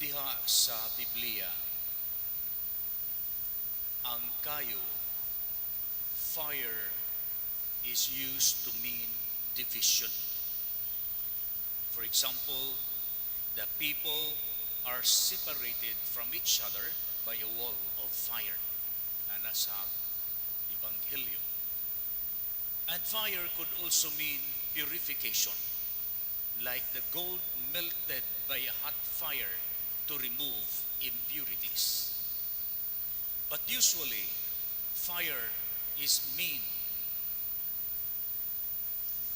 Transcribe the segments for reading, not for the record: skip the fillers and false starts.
Diha sa Biblia, ang kayo, fire is used to mean division. For example, the people are separated from each other by a wall of fire na nasa Ebanghelyo. And fire could also mean purification, like the gold melted by a hot fire to remove impurities. But usually, fire is mean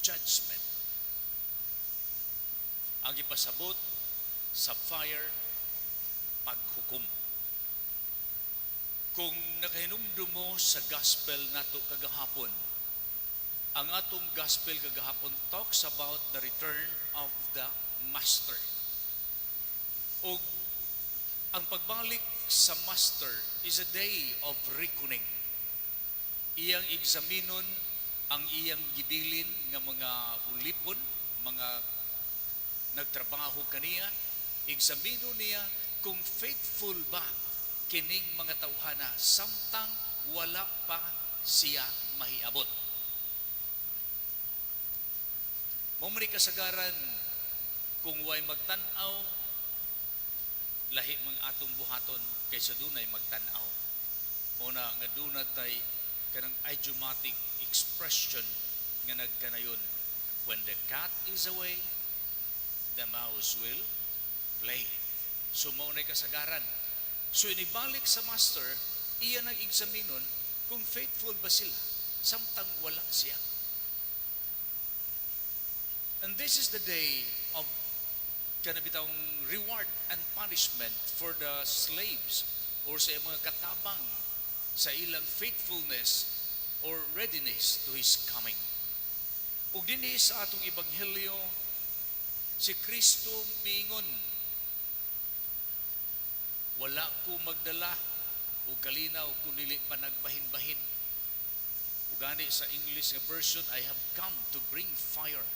judgment. Ang ipasabot sa fire, paghukom. Kung nakahinumdum mo sa gospel nato kagahapon, ang atong gospel kagahapon talks about the return of the master. O ang pagbalik sa master is a day of reckoning. Iyang examinon ang iyang gibilin nga mga ulipon, mga nagtrabaho kaniya, examino niya kung faithful ba kining mga tawhana samtang wala pa siya mahiabot. Mao man ni kasagaran, kung way magtan-aw, lahi mang atong buhaton kaysa dunay magtan-aw. Mao na nga duna tay kanang idiomatic expression nga nagkanayon, "When the cat is away, the mouse will play." So mao na kasagaran. So inibalik sa master, iya nang examinon kung faithful ba sila samtang wala siya. And this is the day of kana bitawng reward and punishment for the slaves or sa mga katabang sa ilang faithfulness or readiness to His coming. Ug dinhi sa atong ebanghelyo, si Kristo miingon, "Wala ko magdala og kalinaw kung dili pa nagbahin-bahin." Ug gani sa English nga version, "I have come to bring fire."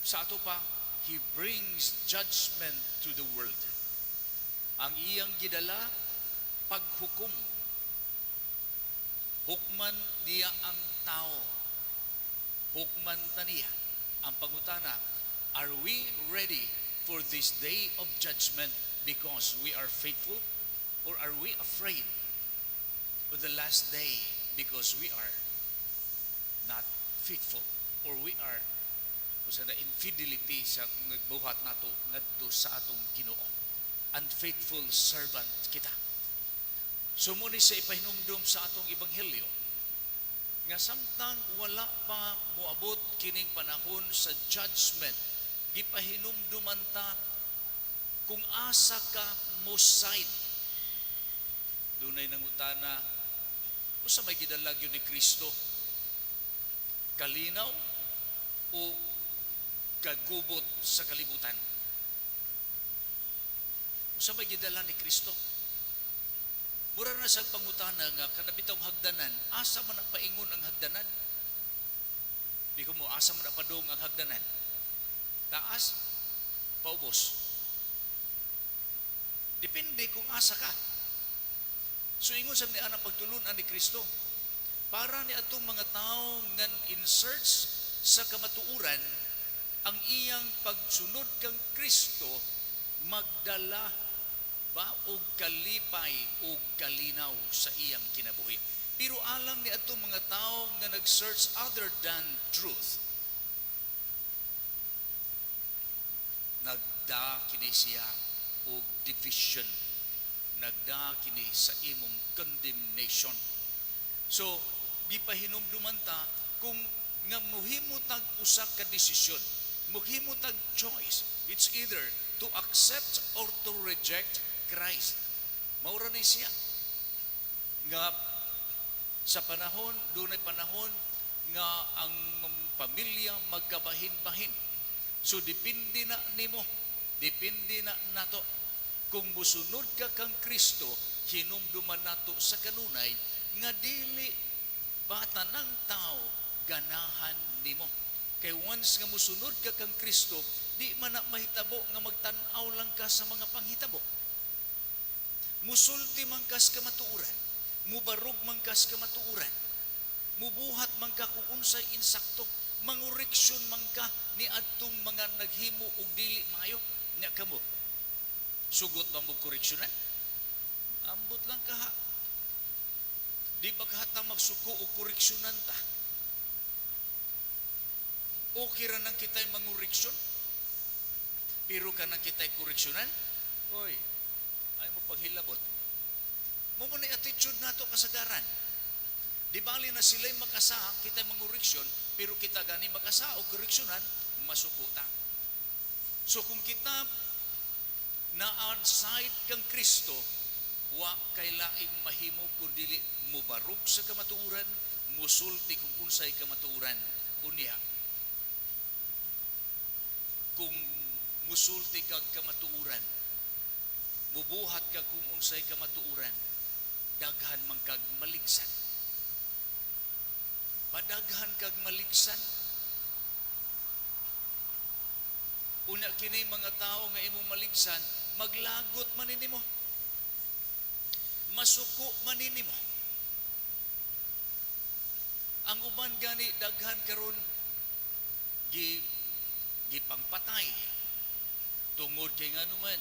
Sa ato pa, He brings judgment to the world. Ang iyang gidala, paghukom. Hukman niya ang tao. Hukman ta niya. Ang pangutana, are we ready for this day of judgment because we are faithful? Or are we afraid for the last day because we are not faithful? Or we are kung na infidelity sa nagbuhat nato ngadto sa atong Ginoo? Unfaithful servant kita. So mao ni sa ipahinumdum sa atong ebanghelyo nga samtang wala pa moabot kining panahon sa judgment, gipahinumduman ta kung asa ka mo side. Dunay nangutana, "Usa may gidala gyud ni Kristo, kalinaw o kagubot sa kalibutan? Usa may gidala ni Kristo?" Mura na sa pangutana nga kana bitawng hagdanan, asa man ang paingon ang hagdanan? Di ko mo, asa man ang padung ang hagdanan? Taas, paubos. Depende kung asa ka. So ingon sa ni anang pagtulunan ni Kristo, para ni atong mga tao nga in search sa kamatuoran, ang iyang pagsunod kang Kristo magdala ba og kalipay og kalinaw sa iyang kinabuhi. Pero alang ni atong mga tao nga nag-search other than truth, nagda kini siya og division, nagda kini sa imong condemnation. So gipahinumduman ta kung nga muhimo tag usa ka desisyon, muhimo tag choice. It's either to accept or to reject Christ. Mao ra ni siya nga sa panahon, dunay panahon nga ang pamilya magkabahin-bahin. So depende na nimo, depende na nato kung musunod ka kang Kristo. Hinumduman nato sa kanunay nga dili ba tanang tao ganahan nimo. Kay once nga musunod ka kang Kristo, Di man na mahitabo nga magtan-aw lang ka sa mga panghitabo. Musulti man kas kamatuoran, mubarog man kas kamatuoran, mubuhat man ka kung unsay insakto, mangoreksyon man ka ni adtong mga naghimo og dili maayo. Nya kamo, sugot ba mo koreksyonan? Ambot lang kaha. Di ba kahata magsuko og koreksyonan ta? Okay ra nang kita'y mangoreksyon? Pero kanang kita'y koreksyonan? Oy, ay mo paghilabot. Mao man attitude nato kasagaran. Di bali na sila'y makasa, kita'y mangoreksyon, pero kita gani makasa o koreksyonan, masuko ta. So kung kita naa side kang Kristo, wa kay laing mahimo kun dili mubarog sa kamatuoran, musulti kung unsay kamatuoran. Unya, kung musulti kag kamatuoran, mubuhat ka kung unsay kamatuoran, daghan man kag maligsan. Padaghan kag maligsan. Unya kini mga tao nga imong maligsan, maglagot man nimo. Masuko man nimo. Ang uban gani daghan karon gipangpatay tungod kay nganuman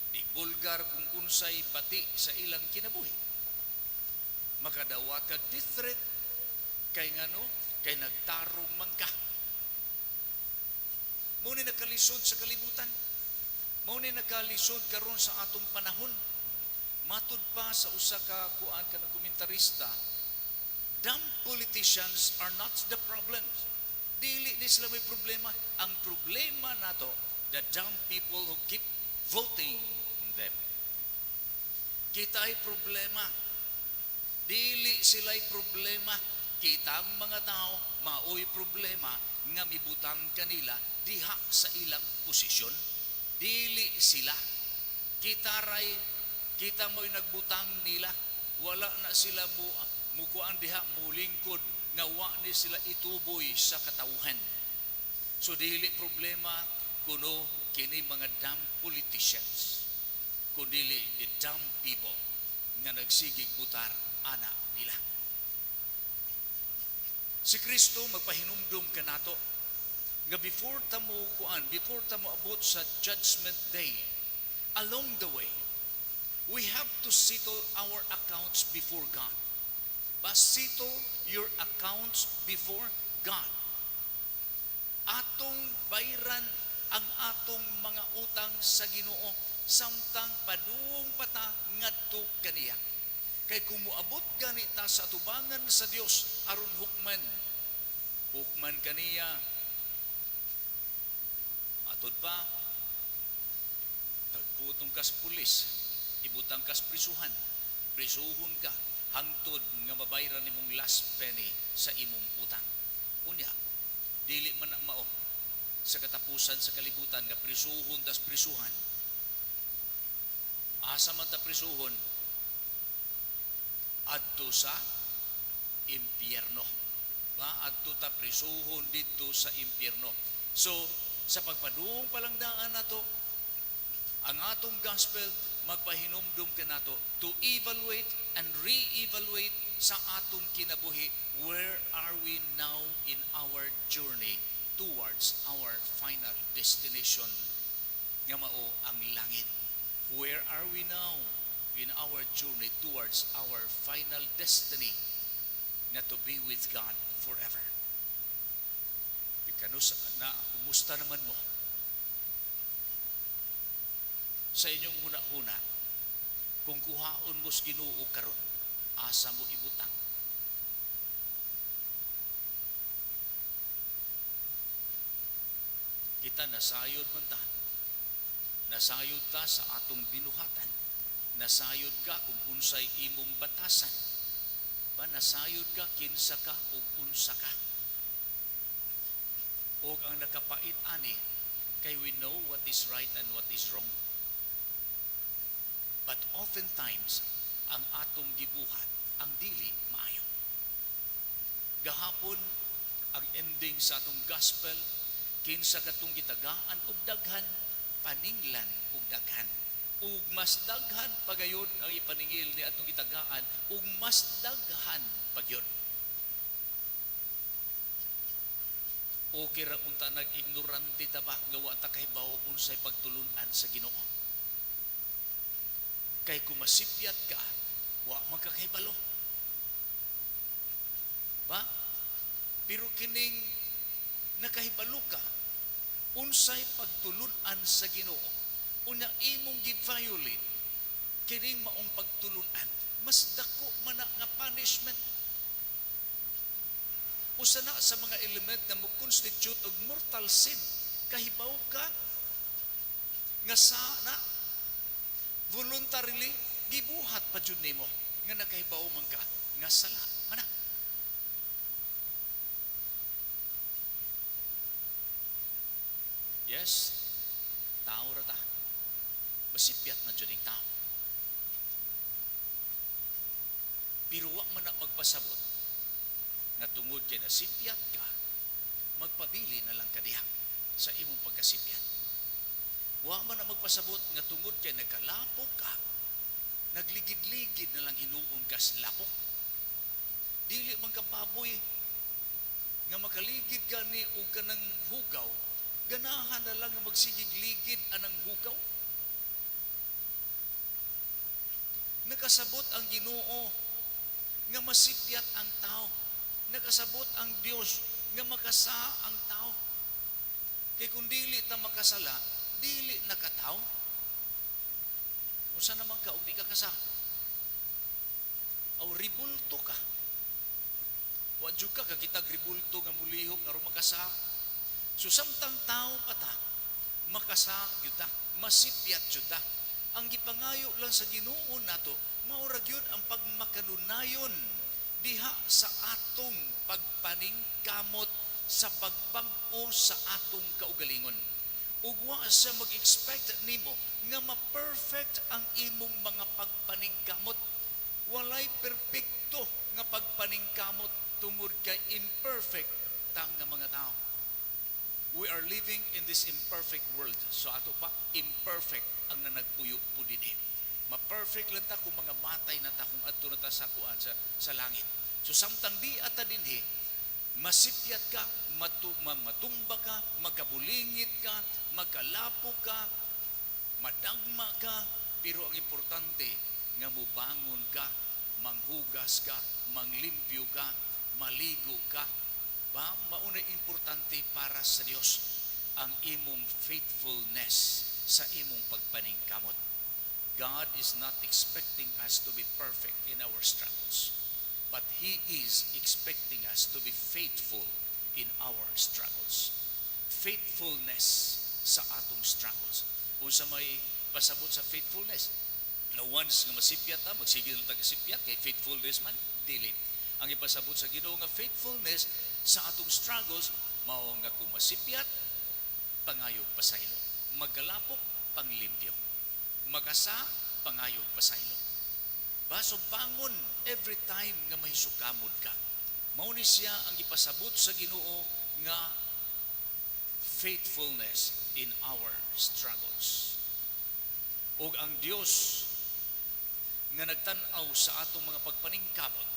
di bulgar kung unsay bati sa ilang kinabuhi. Makadawat kag death threat kay ngano kay nagtarong man ka. Mao ni nakalisod sa kalibutan. Mao ni nakalisod karon sa atong panahon. Matud pa sa usa ka kuan kanang komentarista, dumb politicians are not the problem. Dili ni sila may problema. Ang problema nato, the dumb people who keep voting them. Kita ay problema. Dili sila'y problema. Kitang mga tao, maoy problema nga mibutang kanila diha sa ilang posisyon. Dili sila. Kita ray, kita mo'y nagbutang nila. Wala na sila mo mukuan diha mulingkod nga wa ni sila ituboy sa katawhan. So dili problema kuno kini mga dumb politicians, kundili the dumb people nga nagsigig butar ana nila. Si Kristo magpahinumdum kanato nga before ta mo kuan, before ta mo abot sa Judgment Day, along the way, we have to settle our accounts before God. Ba, settle your accounts before God. Atong bayran ang atong mga utang sa Ginoo samtang padung pata ngadto kaniya. Kay kung moabot gani ta sa atubangan sa Dios aron hukman, hukman kaniya, matud pa, tagputong kas pulis, ibutang kas prisuhan, prisuhon ka hangtod nga mabayran nimong last penny sa imong utang. Unya, dili man na mao sa katapusan sa kalibutan nga prisuhon tas prisuhan. Asa man ta prisuhon? Adto sa impyerno. Ba, adto ta prisuhon didto sa impyerno. So, sa pagpadung palangdaan nato, ang atong gospel magpahinumdum kanato to evaluate and re-evaluate sa atong kinabuhi, where are we now in our journey towards our final destination nga mao ang langit? Where are we now in our journey towards our final destiny nga to be with God forever? Kanus na kumusta naman mo sa inyong huna-huna? Kung kuhaon mo sa Ginoo karon, asa mo ibutang? Kita nasayod man ta. Nasayod ta sa atong binuhatan. Nasayod ka kung unsay imong batasan. Ba, nasayod ka kinsa ka ug unsa ka. Og ang nakapait ani kay we know what is right and what is wrong. But oftentimes, ang atong gibuhat ang dili maayo. Gahapon, ang ending sa atong gospel, Kinsa katong gitagaan og daghan, paninglan og daghan. Ug mas daghan pagayon ang ipaningil ni atong gitagaan, ug mas daghan pagyud. Okay ra unta nag-ignorante ta ba nga wa ta kahibaw unsay pagtulun-an sa Ginoo. Kay kung masipyat ka, wa man ka kahibalo. Ba? Pero kining nakahibalo ka unsay pagtulun-an sa Ginoo, unya imong gi-violate kining maong pagtulun-an, mas dako man na nga punishment. Usa na sa mga element na mo constitute og mortal sin. Kahibaw ka nga sa na voluntarily gibuhat pa jud nimo nga nakahibaw man ka nga sala man na. Yes, tao ra ta. Masipyat man jud ning tao. Pero wa man na magpasabot nga tungod kay nasipyat ka, magpabili na lang ka diha sa imong pagkasipyat. Wa man na magpasabot nga tungod kay nagkalapok ka, nagligid-ligid na lang hinuon ka sa lapok. Dili man ka baboy nga makaligid ka ni og kanang hugaw, ganahan na lang nga magsigig-ligid anang hugaw. Nakasabot ang Ginoo nga masipyat ang tao. Nakasabot ang Dios nga makasa ang tao. Kay kung dili ta makasala, dili nakatao. Unsa naman ka og di ka kasa? Aw ribulto ka. Wa jud ka kakitag ribulto nga mulihok aron makasa. So samtang tao pa ta, makasa gyud ta, masipyat gyud ta. Ang gipangayo lang sa Ginoo nato, mao ra gyud ang pagmakanunayon diha sa atong pagpaningkamot sa pagbag-o sa atong kaugalingon. Ug wa siya mag-expect nimo nga ma-perfect ang imong mga pagpaningkamot. Walay perpekto nga pagpaningkamot tungod kay imperfect tang nga mga tao. We are living in this imperfect world. So ato pa, imperfect ang nanagpuyo po dinhi. Ma-perfect lang ta kung mga matay na ta kung adto na ta sa kuan sa langit. So samtang di ata dinhi, masipyat ka, matumba ka, magkabulingit ka, magkalapo ka, madagma ka, pero ang importante nga mubangon ka, manghugas ka, manglimpyo ka, maligo ka. Ba, maunay importante para sa Dios ang imong faithfulness sa imong pagpaningkamot. God is not expecting us to be perfect in our struggles, but He is expecting us to be faithful in our struggles. Faithfulness sa atong struggles. Unsa may pasabot sa faithfulness? Na once nga masipyat ta, magsige na taga-sipyat, kay faithfulness man, dili. Ang ipasabot sa Ginoo nga faithfulness sa atong struggles, mao nga kung masipyat, pangayog pasaylo. Magkalapok, panglimpyo. Makasa, pangayog pasaylo. Baso bangon every time nga mahisukamod ka. Mao ni siya ang ipasabot sa Ginoo nga faithfulness in our struggles. Ug ang Dios nga nagtan-aw sa atong mga pagpaningkamot,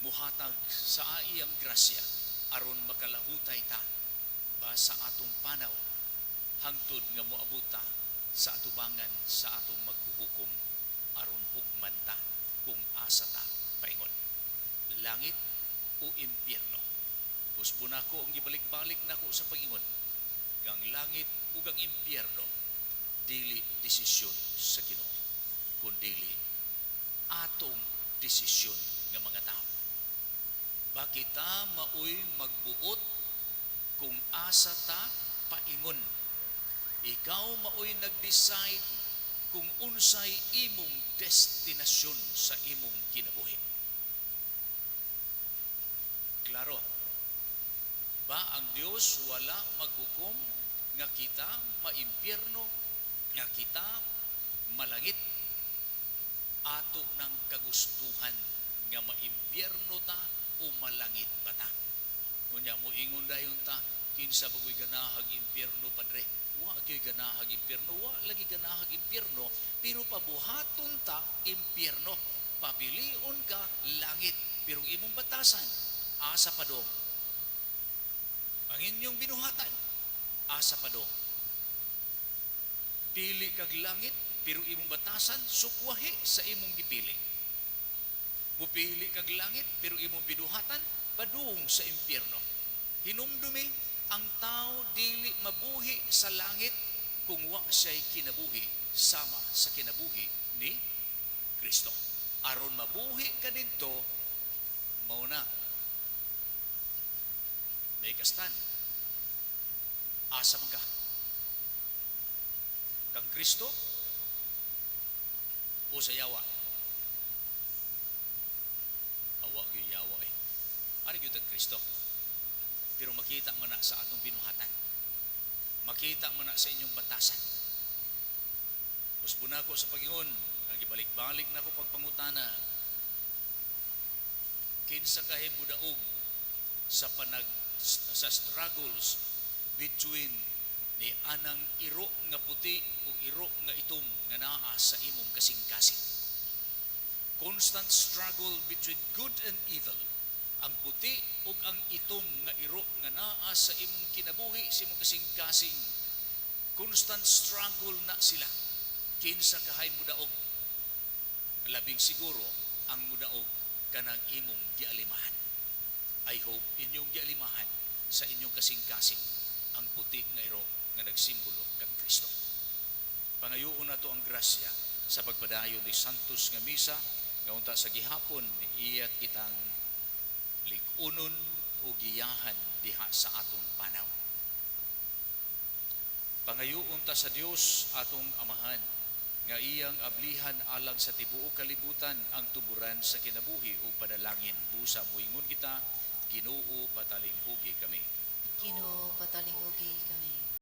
muhatag sa iyang grasya aron makalahutay ta ba sa atong panaw hangtod nga moabot ta sa atubangan sa atong maghuhukom aron hukman ta kung asa ta paingon, langit o impyerno. Gusto nako ang gibalik-balik nako sa pag-ingon nga ang langit ug ang impyerno dili desisyon sa Ginoo, kundili atong desisyon nga mga tao. Bakit ta maoy magbuot kung asa ta paingon? Ikaw maoy nag-decide kung unsay imong destinasyon sa imong kinabuhi. Klaro. Ba ang Dios wala maghukom nga kita maimpyerno, nga kita malangit? Ato ng kagustuhan nga maimpyerno ta o malangit pa ta. Unya mo ingon dayon ta, "Kinsa ba ko'y ganahag impyerno, Padre?" Wa gyud ganahag impyerno, wa lagi ganahag impyerno, pero pabuhaton ta impyerno. Papilion ka langit, pero imong batasan asa padong. Ang inyong binuhatan asa padong. Pili kag langit, pero imong batasan sukwahi sa imong gipili. Mupili kag langit, pero imong binuhatan padung sa impyerno. Hinumdumi, ang tao dili mabuhi sa langit kung wa siya'y kinabuhi sama sa kinabuhi ni Kristo. Aron mabuhi ka didto, mao na. Make a stand. Asa man ka? Kang Kristo o sa yawa? Awa gyud yawa eh. Ari gyud ang Kristo. Pero makita man na sa atong binuhatan. Makita man na sa inyong batasan. Usbon nako sa Pag-ingon, nagibalik-balik na ko pagpangutana. Kinsa kahay mudaog sa struggles between ni anang iro nga puti o iro nga itom nga naa sa imong kasing-kasing? Constant struggle between good and evil. Ang puti ug ang itom nga iro nga naa sa imong kinabuhi, sa imong kasing-kasing. Constant struggle na sila. Kinsa kahay mudaog? Labing siguro ang mudaog kanang imong gialimahan. I hope inyong gialimahan sa inyong kasing-kasing ang puti nga iro nga nagsimbolo kang Kristo. Pangayuon nato ang grasya sa pagpadayon ni Santos nga misa nga unta sa gihapon iyat kitang lig-unon o giyahan diha sa atong panaw. Pangayuon ta sa Dios atong Amahan nga iyang ablihan alang sa tibuok kalibutan ang tuburan sa kinabuhi ug panalangin. Busa muingon kita, Ginoo, patalinghugi kami. Ginoo, patalinghugi kami.